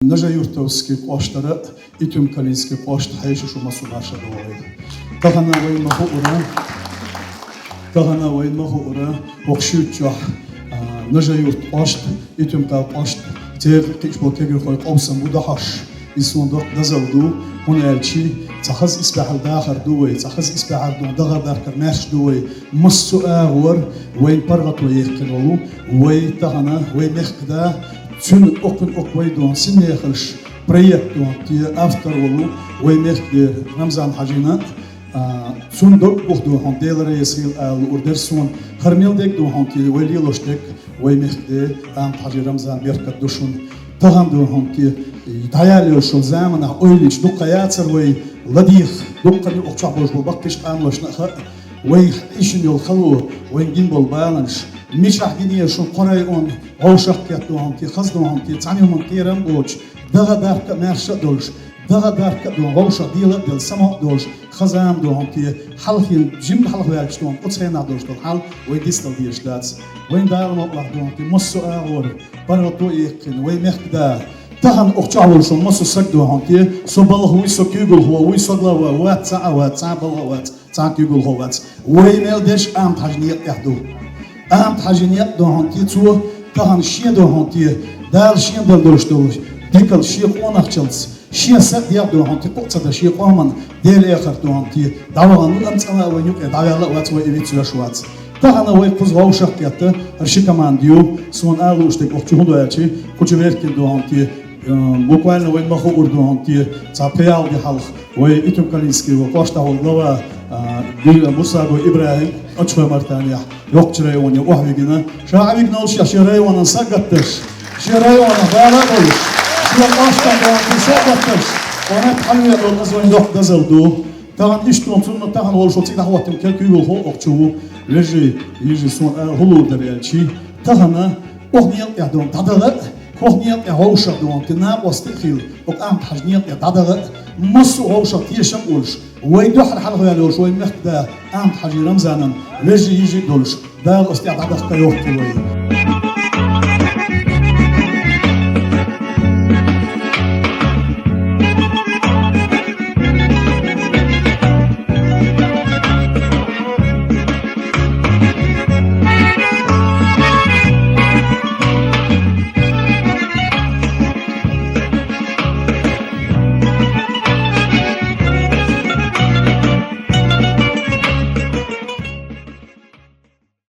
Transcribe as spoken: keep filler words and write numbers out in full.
Нажа-Юртовски кӀоштара, Итум-Калински кӀошта хьаьша шу массо а марша догӀийла. Тахана вайна ма хуура, тахана вайна ма хуура, хӀокху шуьйта чохь, а, Нажа-Юрт кӀошта, Итум-Кал кӀошта, церан кхиъчу болу кегийрхой къовсам бу дохьуш, иза суна доккха дозалла ду, хӀунда аьлча цхьа хаза исбаьхьалла дахар ду вай, цхьа хаза исбаьхьалла ду, дахар-дахкар маьрша ду вай, массо а агӀор вайна паргӀато яьккхина волу, вай тахана, вай мехкан да, цуьнан оккхун оккха вай дон синехалш проект дон те автор волу, вай мехкан дера Рамзан-Хьаьжина, а, цунна дог бух дон хьуна Дела реза хила ала луур дара суна, хӀара мел дерг дон хьуна те вай лелош дерг, вай мехкан де, Амат-Хьаьжин Рамзан, беркат ду шуна. Тахана дон хьуна те, дӀаяьлла йолу шун заманахь ойла йича дуккха яцара вай ладийгӀа, дуккха юкъахь чохь болуш болу баккхийчу къаношна а хаьа, вай хьийшина йолу хало, вайн гина болу баланаш, мичахь гинера шун кхо район, вовшах кхетта дон хьуна те, хаза дон хьуна те, цхьана хӀуманна кхерам а боцуш, даха-дахка а маьрша а долуш, даха-дахка а дон вовшах дела а делла, самукъа а долуш, хаза а дон хьуна те, хьалхийна, жимма хьалха ваьлча дон, оцу хенахь долуш долу хьал вай дистал дезаш дац. Вайн Дала мукъалахь дон хьуна те, массо а агӀор паргӀато а яьккхина, вай мехкан да. Тахана окху чохь волуш волу массо а саг дон хьуна те, со балха вуй, со куьйгалхо вуй, со глава вац, цхьа а вац, цхьа а балха а вац, цхьа а куьйгалхо вац. Вай мел дерш Амат-Хьаьжин некъа тӀехь ду. Амат-Хьаьжин некъ дон хьуна те, цо тахана шен дон хьуна те, Дала шен дала долуш долу дикалла шен къонахчалц, шен са а дегӀ дон хьуна те, кху а ца дан шен къоман Дела эхарт дон хьуна те, дӀавахана ву, амма цкъа а вайн юкъе дӀаваьлла а вац, вай и виц веш вац. Тахана вай кхуза вовшах кхетта, хӀара ши команда ю, суна ала лууш дерг окху чу хӀун ду аьлча, кху чу веркина дон хьуна те, э, буквально вайн ма хуур дон хьуна те, цхьа пхи-ялх де хьалха вай Итум-Калински вай кӀоштахь волу глава, э, Бир-, Мусагов ИбрахӀим, Ачхой-Мартанехь, йоккхачу районе охьавигина. Ша Ӏа вигна волуш шен районан сагатдеш, шен районах бала а болуш, шен кӀоштан дон хьуна те сагатдеш, ванат хьалве долу аза вайн доккха дозалла ду. Тахана иштта цунна тахана волуш волу цӀе дӀахӀоттина куьйгалхо а окху чу ву. Вежарий, йижарий, суна ала хӀун луур дара аьлча, тахана окху некъа тӀехь дон дӀадала а, хӀокху некъа тӀехь вовшах дон те накъостий а хилла, окху Амат-Хьаьжин некъа тӀехь дӀадала а, массо а вовшах тешам а волуш, вай дуьххьара хьалха ваьлла йолуш вайн мехкан да Амат-Хьаьжин Рамзанан вежарий, йижарий а долуш, Дала оцу тӀехь дӀадахка йохку вай.